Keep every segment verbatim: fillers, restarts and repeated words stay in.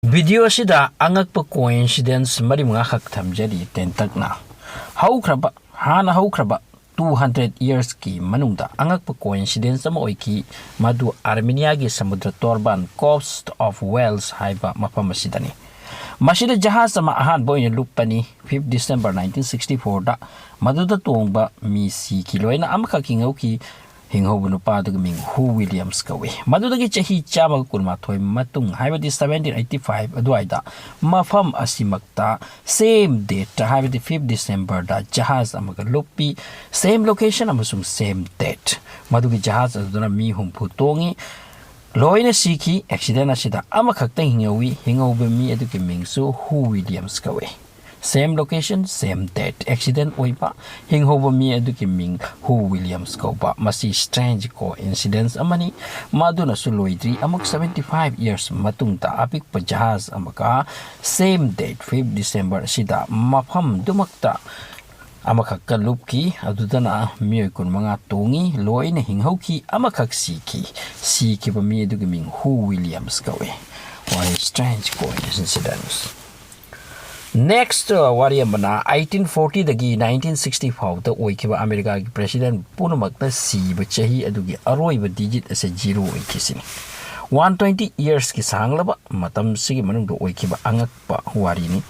Video ꯑꯁꯤꯗ ꯑꯉꯛꯄ coincidence ꯃꯔꯤ ꯃꯉꯥꯈꯛ ꯊꯝꯖꯔꯤ ꯇꯦꯟꯇꯛꯅ꯫ ꯍꯧꯈ꯭ꯔꯕ, ꯍꯥꯟꯅ ꯍꯧꯈ꯭ꯔꯕ two hundred yearsꯀꯤ ꯃꯅꯨꯡꯗ ꯑꯉꯛꯄ coincidence ꯑꯃ ꯑꯣꯏꯈꯤ꯫ ꯃꯗꯨ ꯑꯥꯔꯃꯦꯅꯤꯌꯥꯒꯤ ꯁꯃꯨꯗ꯭ꯔ ꯇꯣꯔꯕꯥꯟ, Coast of Whales ꯍꯥꯏꯕ ꯃꯐꯝ ꯑꯁꯤꯗꯅꯤ꯫ ꯃꯁꯤꯗ ꯖꯍꯥꯖ ꯑꯃ ꯑꯍꯥꯟꯕ ꯑꯣꯏꯅ ꯂꯨꯞꯄꯅꯤ, fifth December nineteen sixty fourꯗ꯫ ꯃꯗꯨꯗ ꯇꯣꯡꯕ ꯃꯤ ꯁꯤꯈꯤ, ꯂꯣꯏꯅ ꯑꯃꯈꯛ ꯍꯤꯡꯍꯧꯈꯤ꯫ ꯍꯤꯡꯍꯧꯕ ꯅꯨꯄꯥ ꯑꯗꯨꯒꯤ ꯃꯤꯡ ꯍꯨ ꯋꯤꯂꯤꯌꯝꯁ ꯀꯧꯏ꯫ ꯃꯗꯨꯗꯒꯤ ꯆꯍꯤ ꯆꯥꯝꯃꯒ ꯀꯨꯟꯃꯥꯊꯣꯏ ꯃꯇꯨꯡ, ꯍꯥꯏꯕꯗꯤ seventeen eighty five ꯑꯗꯨꯋꯥꯏꯗ, ꯃꯐꯝ ꯑꯁꯤꯃꯛꯇ same dateꯇ, ꯍꯥꯏꯕꯗꯤ fifth Decemberꯗ ꯖꯍꯥꯖ ꯑꯃꯒ ꯂꯨꯞꯄꯤ, same location ꯑꯃꯁꯨꯡ same date꯫ ꯃꯗꯨꯒꯤ ꯖꯍꯥꯖ ꯑꯗꯨꯗꯅ ꯃꯤ ꯍꯨꯝꯐꯨ ꯇꯣꯡꯉꯤ, ꯂꯣꯏꯅ ꯁꯤꯈꯤ꯫ Accident ꯑꯁꯤꯗ ꯑꯃꯈꯛꯇꯪ ꯍꯤꯡꯍꯧꯏ꯫ ꯍꯤꯡꯍꯧꯕ ꯃꯤ ꯑꯗꯨꯒꯤ ꯃꯤꯡꯁꯨ ꯍꯨ ꯋꯤꯂꯤꯌꯝꯁ ꯀꯧꯏ꯫ Same location, same date꯫ Accident ꯑꯣꯏꯕ, ꯍꯤꯡꯍꯧꯕ ꯃꯤ ꯑꯗꯨꯒꯤ ꯃꯤꯡ ꯍꯨ ꯋꯤꯂꯤꯌꯝꯁ ꯀꯧꯕ꯫ ꯃꯁꯤ strange coincidence ꯑꯃꯅꯤ꯫ ꯃꯗꯨꯅꯁꯨ ꯂꯣꯏꯗ꯭ꯔꯤ, ꯑꯃꯨꯛ seventy five years ꯃꯇꯨꯡꯗ ꯑꯄꯤꯛꯄ ꯖꯍꯥꯖ ꯑꯃꯒ same date, fifth December ꯑꯁꯤꯗ ꯃꯐꯝꯗꯨꯃꯛꯇ ꯑꯃꯈꯛꯀ ꯂꯨꯞꯈꯤ꯫ ꯑꯗꯨꯗꯅ ꯃꯤꯑꯣꯏ ꯀꯨꯟꯃꯉꯥ ꯇꯣꯡꯉꯤ, ꯂꯣꯏꯅ ꯍꯤꯡꯍꯧꯈꯤ, ꯑꯃꯈꯛ ꯁꯤꯈꯤ꯫ ꯁꯤꯈꯤꯕ ꯃꯤ ꯑꯗꯨꯒꯤ ꯃꯤꯡ ꯍꯨ ꯋꯤꯂꯤꯌꯝꯁ ꯀꯧꯏ꯫ What a strange coincidence꯫ Next, uh, ꯋꯥꯔꯤ ꯑꯃꯅ, eighteen fortyꯗꯒꯤ nineteen sixty ꯐꯥꯎꯗ ꯑꯣꯏꯈꯤꯕ ꯑꯃꯦꯔꯤꯀꯥꯒꯤ president ꯄꯨꯝꯅꯃꯛꯅ ꯁꯤꯕ ꯆꯍꯤ ꯑꯗꯨꯒꯤ ꯑꯔꯣꯏꯕ digit ꯑꯁꯦ zero ꯑꯣꯏꯈꯤꯁꯤꯅꯤ꯫ One twenty yearsꯀꯤ ꯁꯥꯡꯂꯕ ꯃꯇꯝꯁꯤꯒꯤ ꯃꯅꯨꯡꯗ ꯑꯣꯏꯈꯤꯕ ꯑꯉꯛꯄ ꯋꯥꯔꯤꯅꯤ꯫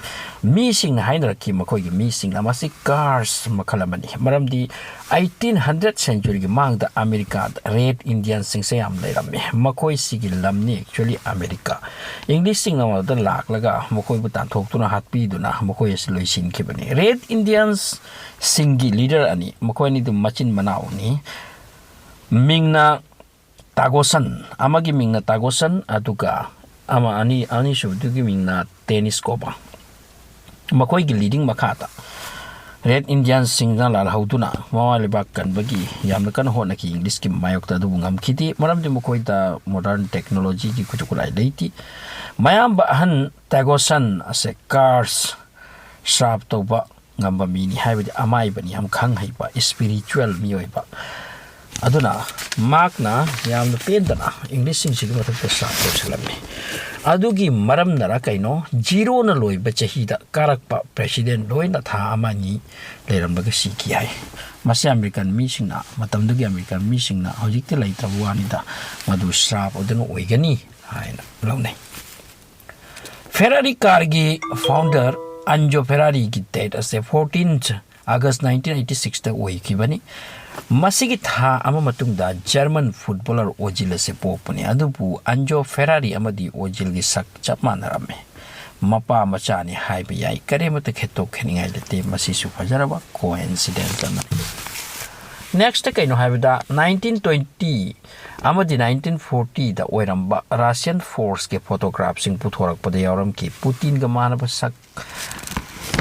ꯃꯤꯁꯤꯡꯅ ꯍꯥꯏꯅꯔꯛꯈꯤ, ꯃꯈꯣꯏꯒꯤ ꯃꯤꯁꯤꯡꯅ, ꯃꯁꯤ curse ꯃꯈꯜ ꯑꯃꯅꯤ, ꯃꯔꯝꯗꯤ eighteen hundred centuryꯒꯤ ꯃꯥꯡꯗ ꯑꯃꯦꯔꯤꯀꯥꯗ Red Indiansꯁꯤꯡꯁꯦ ꯌꯥꯝ ꯂꯩꯔꯝꯃꯤ꯫ ꯃꯈꯣꯏꯁꯤꯒꯤ ꯂꯝꯅꯤ actually ꯑꯃꯦꯔꯤꯀꯥ꯫ Englishꯁꯤꯡꯅ ꯃꯗꯨꯗ ꯂꯥꯛꯂꯒ ꯃꯈꯣꯏꯕꯨ ꯇꯥꯟꯊꯣꯛꯇꯨꯅ ꯍꯥꯠꯄꯤꯗꯨꯅ ꯃꯈꯣꯏ ꯑꯁꯤ ꯂꯣꯏꯁꯤꯟꯈꯤꯕꯅꯤ꯫ Red Indiansꯁꯤꯡꯒꯤ leader ꯑꯅꯤ, ꯃꯈꯣꯏ ꯑꯅꯤꯗꯨ ꯃꯆꯤꯟ ꯃꯅꯥꯎꯅꯤ꯫ ꯃꯤꯡꯅ ꯇꯥꯒꯣꯁꯟ, ꯑꯃꯒꯤ ꯃꯤꯡꯅ ꯇꯥꯒꯣꯁꯟ, ꯑꯗꯨꯒ ꯑꯃ, ꯑꯅꯤ, ꯑꯅꯤꯁꯨꯕꯗꯨꯒꯤ ꯃꯤꯡꯅ ꯇꯦꯅꯤꯁ ꯀꯣꯕ꯫ ꯃꯈꯣꯏꯒꯤ leading ꯃꯈꯥꯗ Red Indiansꯁꯤꯡꯅ ꯂꯥꯜꯍꯧꯗꯨꯅ ꯃꯃꯥ ꯂꯩꯕꯥꯛ ꯀꯟꯕꯒꯤ ꯌꯥꯝꯅ ꯀꯟꯅ ꯍꯣꯠꯅꯈꯤ꯫ Englishꯀꯤ ꯃꯥꯌꯣꯛꯇ ꯑꯗꯨꯕꯨ ꯉꯝꯈꯤꯗꯦ, ꯃꯔꯝꯗꯤ ꯃꯈꯣꯏꯗ modern technologyꯒꯤ ꯈꯨꯠꯁꯨ ꯈꯨꯠꯂꯥꯏ ꯂꯩꯇꯦ꯫ ꯃꯌꯥꯝꯕ ꯑꯍꯟ ꯇꯥꯒꯣꯁꯟ ꯑꯁꯦ curse, ꯁ꯭ꯔꯥꯞ ꯇꯧꯕ ꯉꯝꯕ ꯃꯤꯅꯤ, ꯍꯥꯏꯕꯗꯤ ꯑꯃꯥꯏꯕꯅꯤ, ꯌꯥꯝ ꯈꯪ ꯍꯩꯕ spiritual ꯃꯤꯑꯣꯏꯕ꯫ ꯑꯗꯨꯅ ꯃꯍꯥꯛꯅ ꯌꯥꯝꯅ ꯄꯦꯟꯗꯅ Englishꯁꯤꯡꯁꯤꯒꯤ ꯃꯊꯛꯇ ꯁ꯭ꯔꯥꯞ ꯇꯧꯁꯤꯜꯂꯝꯃꯤ꯫ ꯑꯗꯨꯒꯤ ꯃꯔꯝꯅꯔ ꯀꯩꯅꯣ, ꯖꯤꯔꯣꯅ ꯂꯣꯏꯕ ꯆꯍꯤꯗ ꯀꯥꯔꯛꯄ ꯄ꯭ꯔꯦꯁꯤꯗꯦꯟ ꯂꯣꯏꯅ ꯊꯥ ꯑꯃ ꯑꯅꯤ ꯂꯩꯔꯝꯂꯒ ꯁꯤꯈꯤ ꯍꯥꯏ꯫ ꯃꯁꯤ ꯑꯃꯦꯔꯤꯀꯟ ꯃꯤꯁꯤꯡꯅ, ꯃꯇꯝꯗꯨꯒꯤ ꯑꯃꯦꯔꯤꯀꯟ ꯃꯤꯁꯤꯡꯅ, ꯍꯧꯖꯤꯛꯇꯤ ꯂꯩꯇ꯭ꯔꯕ ꯋꯥꯅꯤꯗ, ꯃꯗꯨ ꯁ꯭ꯔꯥꯞ ꯑꯗꯨꯅ ꯑꯣꯏꯒꯅꯤ ꯍꯥꯏꯅ ꯂꯧꯅꯩ꯫ ꯐꯦꯔꯥꯔꯤ ꯀꯥꯔꯒꯤ ꯐꯥꯎꯟꯗꯔ ꯑꯟꯖꯣ ꯐꯦꯔꯥꯔꯤꯒꯤ ꯗꯦꯠ ꯑꯁꯦ ꯐꯣꯔꯇꯤꯟ ꯑꯥꯒꯁ ꯅꯥꯏꯟꯇꯤꯟ ꯑꯩꯠꯇꯤ ꯁꯤꯛꯁꯇ ꯑꯣꯏꯈꯤꯕꯅꯤ꯫ ꯃꯁꯤꯒꯤ ꯊꯥ ꯑꯃ ꯃꯇꯨꯡꯗ ꯖꯔꯃꯟ ꯐꯨꯠꯕꯣꯂꯔ ꯑꯣꯖꯤꯜ ꯑꯁꯦ ꯄꯣꯛꯄꯅꯤ꯫ ꯑꯗꯨꯕꯨ ꯑꯟꯖꯣ ꯐꯦꯔꯥꯔꯤ ꯑꯃꯗꯤ ꯑꯣꯖꯤꯜꯒꯤ ꯁꯛ ꯆꯞ ꯃꯥꯟꯅꯔꯝꯃꯤ꯫ ꯃꯄꯥ ꯃꯆꯥꯅꯤ ꯍꯥꯏꯕ ꯌꯥꯏ꯫ ꯀꯔꯤꯃꯠꯇ ꯈꯦꯠꯇꯣꯛ ꯈꯦꯠꯅꯤꯡꯉꯥꯏ ꯂꯩꯇꯦ꯫ ꯃꯁꯤꯁꯨ ꯐꯖꯔꯕ ꯀꯣꯏꯟꯁꯤꯗꯦꯟꯁ ꯑꯃꯅꯤ꯫ ꯅꯦꯛꯁꯇ ꯀꯩꯅꯣ ꯍꯥꯏꯕꯗ, ꯅꯥꯏꯟꯇꯤꯟ ꯇ꯭ꯋꯦꯟꯇꯤ ꯑꯃꯗꯤ ꯅꯥꯏꯟꯇꯤꯟ ꯐꯣꯔꯇꯤꯗ ꯑꯣꯏꯔꯝꯕ ꯔꯁꯤꯌꯟ ꯐꯣꯔꯁꯀꯤ ꯐꯣꯇꯣꯒ꯭ꯔꯥꯐꯁꯤꯡ ꯄꯨꯊꯣꯔꯛꯄꯗ ꯌꯥꯎꯔꯝꯈꯤ꯫ ꯄꯨꯇꯤꯟꯒ ꯃꯥꯟꯅꯕ ꯁꯛ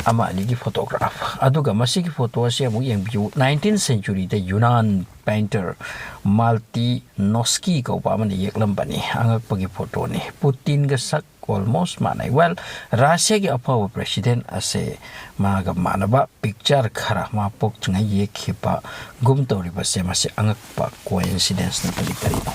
ꯑꯃ ꯑꯅꯤꯒꯤ ꯐꯣꯇꯣꯒ꯭ꯔꯥꯐ꯫ ꯑꯗꯨꯒ ꯃꯁꯤꯒꯤ ꯐꯣꯇꯣ ꯑꯁꯤ ꯑꯃꯨꯛ ꯌꯦꯡꯕꯤꯌꯨ꯫ ꯅꯥꯏꯟꯇꯤꯟ ꯁꯦꯟꯆꯨꯔꯤꯗ ꯌꯨꯅꯥꯟ ꯄꯦꯟꯇꯔ ꯃꯥꯜꯇꯤꯅꯣꯁꯀꯤ ꯀꯧꯕ ꯑꯃꯅ ꯌꯦꯛꯂꯝꯕꯅꯤ꯫ ꯑꯉꯛꯄꯒꯤ ꯐꯣꯇꯣꯅꯤ꯫ ꯄꯨꯇꯤꯟꯒ ꯁꯛ ꯑꯣꯜꯃꯣꯁ ꯃꯥꯟꯅꯩ꯫ ꯋꯦꯜ, ꯔꯁꯤꯌꯥꯒꯤ ꯑꯐꯥꯎꯕ ꯄ꯭ꯔꯦꯁꯤꯗꯦꯟ ꯑꯁꯦ ꯃꯥꯒ ꯃꯥꯟꯅꯕ ꯄꯤꯛꯆꯔ ꯈꯔ ꯃꯥ ꯄꯣꯛꯇ꯭ꯔꯤꯉꯩ ꯌꯦꯛꯈꯤꯕꯒꯨꯝ ꯇꯧꯔꯤꯕꯁꯦ, ꯃꯁꯤ ꯑꯉꯛꯄ ꯀꯣꯏꯟꯁꯤꯗꯦꯟꯁ ꯅꯠꯇ꯭ꯔꯗꯤ ꯀꯔꯤꯅꯣ?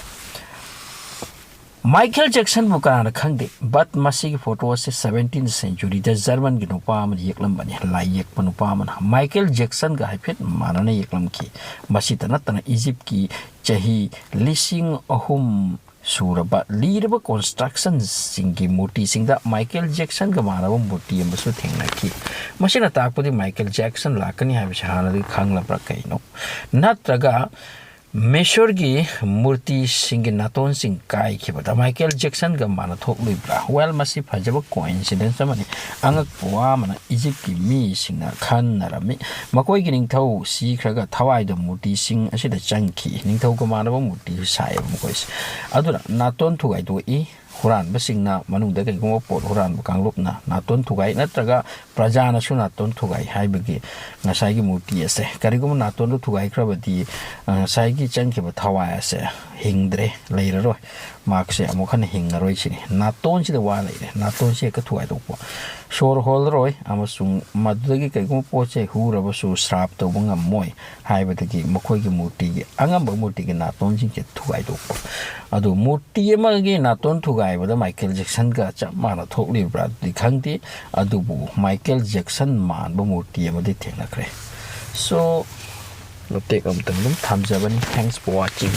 ꯃꯥꯏꯀꯦꯜ ꯖꯦꯛꯁꯟꯕꯨ ꯀꯅꯥꯅ ꯈꯪꯗꯦ? ꯕꯠ ꯃꯁꯤꯒꯤ ꯐꯣꯇꯣ ꯑꯁꯤ ꯁꯕꯦꯟꯇꯤꯟ ꯁꯦꯟꯆꯨꯔꯤꯗ ꯖꯔꯃꯟꯒꯤ ꯅꯨꯄꯥ ꯑꯃꯅ ꯌꯦꯛꯂꯝꯕꯅꯤ꯫ ꯂꯥꯏ ꯌꯦꯛꯄ ꯅꯨꯄꯥ ꯑꯃꯅ ꯃꯥꯏꯀꯦꯜ ꯖꯦꯛꯁꯟꯒ ꯍꯥꯏꯐꯦꯠ ꯃꯥꯟꯅꯅ ꯌꯦꯛꯂꯝꯈꯤ꯫ ꯃꯁꯤꯇ ꯅꯠꯇꯅ ꯏꯖꯤꯞꯀꯤ ꯆꯍꯤ ꯂꯤꯁꯤꯡ ꯑꯍꯨꯝ ꯁꯨꯔꯕ ꯂꯤꯔꯕ ꯀꯣꯟꯁꯇ꯭ꯔꯛꯁꯟꯁꯤꯡꯒꯤ ꯃꯨꯔꯇꯤꯁꯤꯡꯗ ꯃꯥꯏꯀꯦꯜ ꯖꯦꯛꯁꯟꯒ ꯃꯥꯟꯅꯕ ꯃꯨꯔꯇꯤ ꯑꯃꯁꯨ ꯊꯦꯡꯅꯈꯤ꯫ ꯃꯁꯤꯅ ꯇꯥꯛꯄꯗꯤ ꯃꯥꯏꯀꯦꯜ ꯖꯦꯛꯁꯟ ꯂꯥꯛꯀꯅꯤ ꯍꯥꯏꯕꯁꯤ ꯍꯥꯟꯅꯗꯒꯤ ꯈꯪꯂꯕ꯭ꯔꯥ ꯀꯩꯅꯣ? ꯅꯠꯇ꯭ꯔꯒ ꯃꯦꯁꯣꯔꯒꯤ ꯃꯨꯔꯇꯤꯁꯤꯡꯒꯤ ꯅꯥꯇꯣꯟꯁꯤꯡ ꯀꯥꯏꯈꯤꯕꯗ ꯃꯥꯏꯀꯦꯜ ꯖꯦꯛꯁꯟꯒ ꯃꯥꯟꯅ ꯊꯣꯛꯂꯣꯏꯕ꯭ꯔꯥ? ꯋꯦꯜ, ꯃꯁꯤ ꯐꯖꯕ ꯀꯣꯏꯟꯁꯤꯗꯦꯟꯁ ꯑꯃꯅꯤ꯫ ꯑꯉꯛꯄ ꯋꯥ ꯑꯃꯅ, ꯏꯖꯤꯞꯀꯤ ꯃꯤꯁꯤꯡꯅ ꯈꯟꯅꯔꯝꯃꯤ꯫ ꯃꯈꯣꯏꯒꯤ ꯅꯤꯡꯊꯧ ꯁꯤꯈ꯭ꯔꯒ ꯊꯋꯥꯏꯗꯣ ꯃꯨꯔꯇꯤꯁꯤꯡ ꯑꯁꯤꯗ ꯆꯪꯈꯤ꯫ ꯅꯤꯡꯊꯧꯒ ꯃꯥꯟꯅꯕ ꯃꯨꯔꯇꯤꯁꯨ ꯁꯥꯏꯌꯦꯕ ꯃꯈꯣꯏꯁꯦ꯫ ꯑꯗꯨꯅ ꯅꯥꯇꯣꯟ ꯊꯨꯒꯥꯏꯗꯣꯛꯏ꯫ ꯍꯨꯔꯥꯟꯕꯁꯤꯡꯅ, ꯃꯅꯨꯡꯗ ꯀꯩꯒꯨꯝꯕ ꯄꯣꯠ ꯍꯨꯔꯥꯟꯕ ꯀꯥꯡꯂꯨꯞꯅ ꯅꯥꯇꯣꯟ ꯊꯨꯒꯥꯏ, ꯅꯠꯇ꯭ꯔꯒ ꯄ꯭ꯔꯖꯥꯅꯁꯨ ꯅꯥꯇꯣꯟ ꯊꯨꯒꯥꯏ ꯍꯥꯏꯕꯒꯤ ꯉꯁꯥꯏꯒꯤ ꯃꯨꯔꯇꯤ ꯑꯁꯦ꯫ ꯀꯔꯤꯒꯨꯝꯕ ꯅꯥꯇꯣꯟꯗꯨ ꯊꯨꯒꯥꯏꯈ꯭ꯔꯕꯗꯤ, ꯑ, ꯉꯁꯥꯏꯒꯤ ꯆꯪꯈꯤꯕ ꯊꯋꯥꯏ ꯑꯁꯦ ꯍꯤꯡꯗ꯭ꯔꯦ, ꯂꯩꯔꯔꯣꯏ꯫ ꯃꯍꯥꯛꯁꯦ ꯑꯃꯨꯛ ꯍꯟꯅ ꯍꯤꯡꯉꯔꯣꯏ ꯁꯤꯅꯤ꯫ ꯅꯥꯇꯣꯟꯁꯤꯗ ꯋꯥ ꯂꯩꯔꯦ, ꯅꯥꯇꯣꯟꯁꯦ ꯍꯦꯛꯇ ꯊꯨꯒꯥꯏꯗꯣꯛꯄ, ꯁꯣꯔ ꯍꯣꯜꯂꯔꯣꯏ, ꯑꯃꯁꯨꯡ ꯃꯗꯨꯗꯒꯤ ꯀꯩꯒꯨꯝꯕ ꯄꯣꯠꯁꯦ ꯍꯨꯔꯕꯁꯨ ꯁ꯭ꯔꯥꯞ ꯇꯧꯕ ꯉꯝꯃꯣꯏ ꯍꯥꯏꯕꯗꯒꯤ ꯃꯈꯣꯏꯒꯤ ꯃꯨꯔꯇꯤꯒꯤ, ꯑꯉꯝꯕ ꯃꯨꯔꯇꯤꯒꯤ ꯅꯥꯇꯣꯟꯁꯤꯡꯁꯦ ꯊꯨꯒꯥꯏꯗꯣꯛꯄ꯫ ꯑꯗꯨ ꯃꯨꯔꯇꯤ ꯑꯃꯒꯤ ꯅꯥꯇꯣꯟ ꯊꯨꯒꯥꯏꯕꯗ ꯃꯥꯏꯀꯦꯜ ꯖꯦꯛꯁꯟꯒ ꯆꯞ ꯃꯥꯟꯅ ꯊꯣꯛꯂꯤꯕ꯭ꯔꯥ ꯑꯗꯨꯗꯤ ꯈꯪꯗꯦ, ꯑꯗꯨꯕꯨ ꯃꯥꯏꯀꯦꯜ ꯖꯦꯛꯁꯟ ꯃꯥꯟꯕ ꯃꯨꯔꯇꯤ ꯑꯃꯗꯤ ꯊꯦꯡꯅꯈ꯭ꯔꯦ꯫ So, ꯃꯇꯦꯛ ꯑꯃꯇꯪ ꯑꯗꯨꯝ ꯊꯝꯖꯕꯅꯤ꯫ Thanks for watching.